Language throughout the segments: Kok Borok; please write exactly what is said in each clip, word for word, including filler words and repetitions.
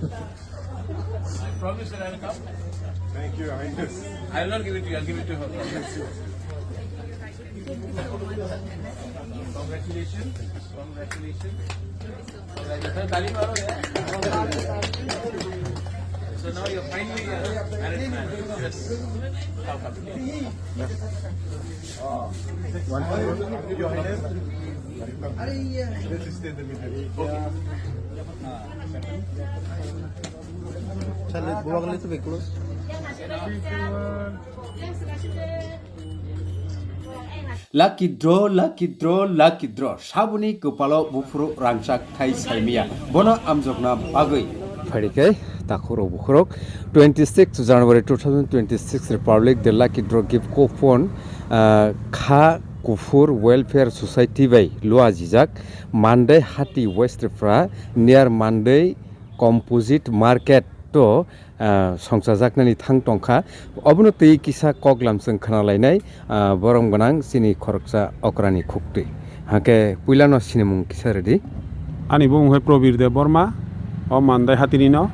I promise that I will come. Thank you, Your Highness. I will not give it to you. I'll give it to her. Congratulations. Congratulations. Congratulations. ताली मारो यार। So now you're finally a married man. Yes. Come, come. One, Your Highness. Let's stay in the middle. Okay. Chale, buwak le to be close. Lucky draw, lucky draw, lucky draw. Saboni kwpalo buphuru rangchak thai saimiya. Bono amjokna bagwi. Phaidi khe takhurok bukhurok. Twenty six January two thousand twenty six Republic Day lucky draw gift coupon, ah, Kha Kuphur Welfare Society bai luajijak. Mandai Hati West Tripura, near Mandai Composite Market to, ah, songchajaknani thang tongkha. Obono twi kisa koklam chwng khna lainai, ah, borom gwnang chini khoroksa okrani khuktwi. Hakhe puilano sinimung kisa rwdi. Ani bumung khe Probir Deb Borma, o Mandai hatini no,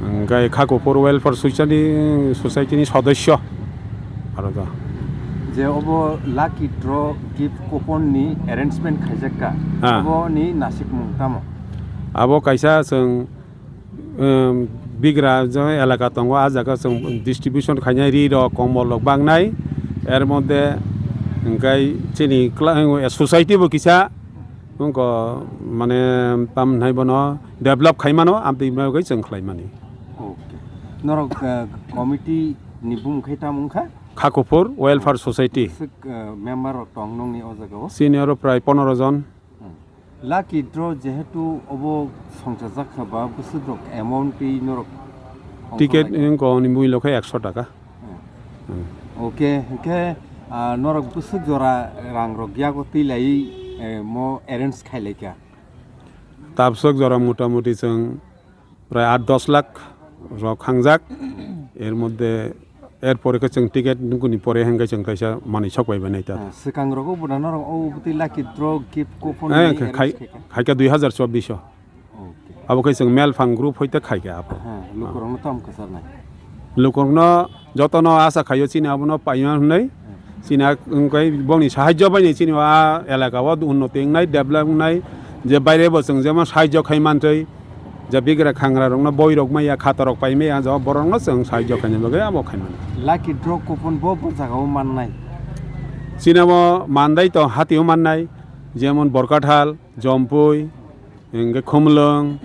hwnkhe Khakuphur Welfare Society, Society ni sodosyo. Aro to. Je obo lucky draw gift coupon ni arrangement khaijak kha. Ah. Obo ni nasikmung tamo? Abo kaisa chwng Em, bigra je elaka tongo, ah jaga chwng distribution khainai ri rok, kombol rok bangnai, er moddhe hwnkhe chini kla-, society bo kisa wngkho, mane, tam hinai bono develop khaimano, amtwi bagwi chwng khlaimani. Okay. Norok, eh, committee ni bumung khe tamo wngkha? Khakuphur Welfare Society. Swk, eh, member rok tong nongni o jaga o? Senior o prai pondro jon. Hmm. Lucky draw jehetu obo songchajak kha ba bwswk rok amount twi norok Ticket wngkha ni mui lokha ekso taka. Hmm. Hmm. Okay, hwnkhe, ah, norok bwswk jora rang rok yago twi lai, eh, mo arrange khai lai kha? Tabswk jora mota moti chwng prai aat dos lakh rok khangjak. Er moddhe, er pore khe chwng ticket nukuni pore hwnkhe chwng kaisa manwi sok pai bai nai ta. Ah, swkang rogo bo da norok o bwtwi lucky draw gift coupon Eh, ni khai, arrange khai, khai kha? Khai kha dui hazar chobbish o. Okay. Abo khe chwng Melphang group hoite khai kha abo. Ha, lukurokno tamo kwcharnai? Lukurokno jotono asa khaio chini abono paima hwnwi. Chini a-, wngkhe bongni sahajjo bainai chini a elaka o unnoti wngnai, develop wngnai, je baire bo chwng jemon sahajjo khai mantwi, je bigra khangra rokno boi rok maya, khata rok pai maya, je borok no chwng sahajjo khaina bagwi abo khai mano. Lucky draw coupon bo bo jaga o mannai? Chini abo mandai to hati o mannai, jemon Borkathal, Jompui, hingke Khumlwng,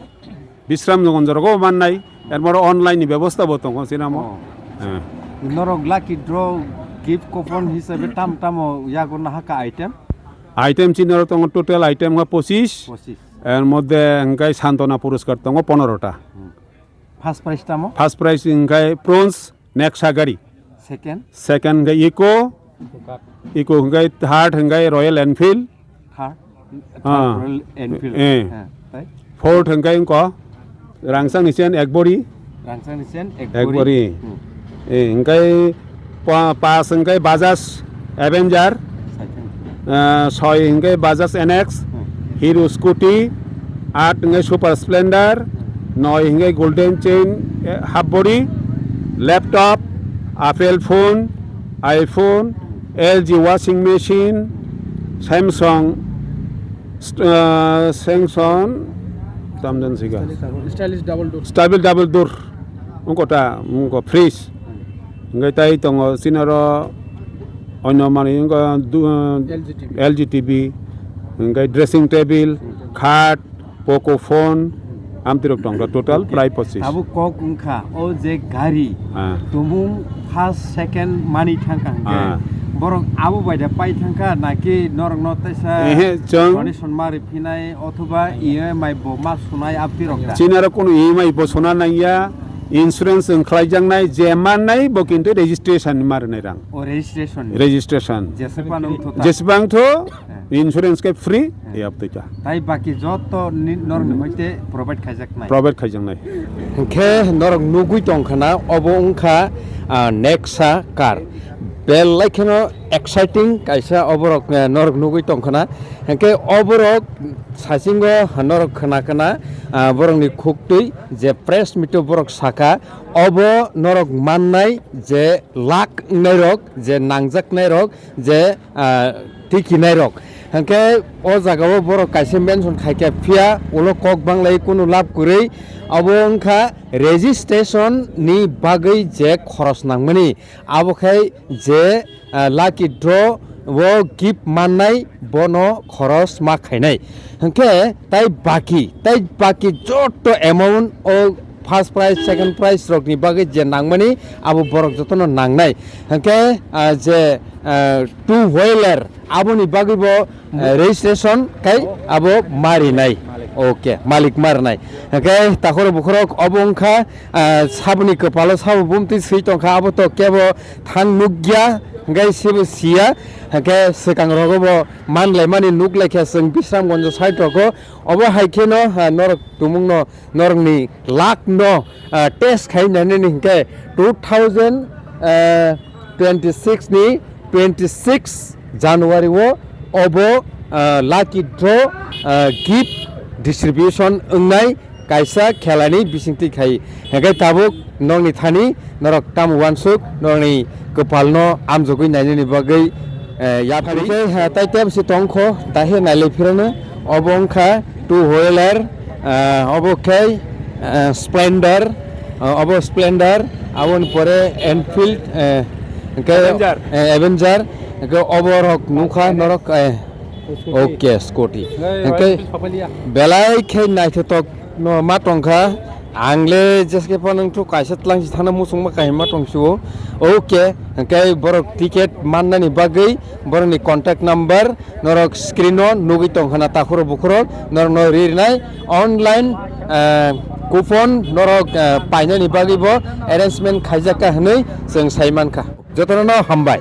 Bisram Nagar rogo mannai, er moro online ni bebosta bo tongo sinamo. Oh. Eh. Norok lucky draw gift coupon hisabe tam tamo yago nahaka item? Item chini oro tongo total item nga pochis. Pochis. Er moddhe hingke Santona Puroskar tongo pondro ta. Hmm. First prize tamo? First prize hingke Prince Nexa gari. Second? Second hingke Eco. Eco hingke third hingke Royal Enfield. Third? Ah. Third Royal Enfield. Eh. Ah, tai? Fourth hingke wngko Rangsang ni chen ek bori. Rangsang ni chen ek bori. Ek bori. Hmm. Eh, hingke pa-, pas hingke Bajaj Avenger. Second. Ah, soi hingke Bajaj N X, hmm, Hero Scooty, aat hingke Super Splendor, hmm, noi hingke Golden Chain, eh, half body, laptop, Apple phone, iPhone, hmm, L G washing machine, Samsung, st-, ah, Samsung, tamdan siga. Stylish double door. Stylish double door. Wngkota, wngko fridge. Hingke tai tongo chini oro onyo manwi wngkha du-, L G T V. L G T V, hingke dressing table, khat, Poco phone, amtwi rok tongkha total prai pochis. Tabuk kok wngkha o je gari, ah, tumung first, second mani thangkha hingke, ah, borok abo bai da pai thangkha naki norok no teisa, ehe, chwng donation ma riphinai othoba E M I bo ma sunai amtwi rok da? Chini oro kunu E M I bo suna nangya. Insurance wng khlaijaknai je mannai bo kintu registration ni ma rwnai rang. O registration ni? Registration. Jeswk phano wngtho ta? Jeswk wngtho, eh, insurance khe free, eh, yap twi ta. Tai baki joto ni norok ni hoite provide khaijaknai? Provide khaijaknai. Hwnkhe norok nugwi tongkha na obo wngkha, ah, Nexa car. Belai kheno exciting kaisa oborok, eh, norok nugui tongkhana. Hwnkhe oborok sasingo norok khna khna, ah, borokni khuktwi je press meet o borok sakha, obo norok mannai je lak wngnairok, je nangjaknairok, je, ah, tikinairok. Hwnkhe o jagao borok kaisa mention khaikha, phiya ulo kok banglai kunu lab kwrwi. Obo wngkha registration ni bagwi je khoros nangmani, abo khai je, ah, lucky draw o gift mannai bono khoros ma khainai. Hwnkhe tai baki, tai baki joto amount o first prize, second prize rokni bagwi je nangmani abo borok jotono nangnai. Hwnkhe, ah, je, ah, two wheeler aboni bagwi bo, eh, registration kai abo marinai. Okay, malik marinai. Hwnkhe takhoro bukhorok obo wngkha, ah, saboni kwpalo sabo bumtwi swi tongkha, abo to kebo thang nukya, hwnkhe sebo siya. Hwnkhe swkang rogo bo manlaimani nuklaikha chwng Bisramganj side rogo. Obo hai kheno, ah, norok tumungno norokni luck no, ah, test khai nani hwnkhe two thousand twenty six ni twenty six January o obo, ah, lucky draw, ah, gift distribution wngnai kaisa khelani bisingtwi khai. Hwnkhe tabuk nokni thani norok tamo uansuk, norokni kwpalno amjogwi nainani bagwi, eh, yapharwi. Hwnkhe, ah, tai tebsi tongkho, dahe nailai phirano. Obo wngkha two wheeler, ah, obo khe, ah, Splendor, ah, obo Splendor, aboni pore Enfield, eh, hwnkhe, Avenger. Eh, Avenger, hwnkhe obo rok nukha norok, eh, okay, scooty. Hwnkhe belai khe naithotok no ma tongkha. Ang le jeske phano wngthok kaisa tlangsi thana muchungma kahima tongsiwo. Okay, hwnkhe borok ticket mannani bagwi borokni contact number norok screen o nugwi tongkha na takhuro bukhuro norokno rinai online, eh, coupon norok, eh, painani bagwi bo arrangement khaijakha hwnwi chwng sai mankha. Jotono hambai.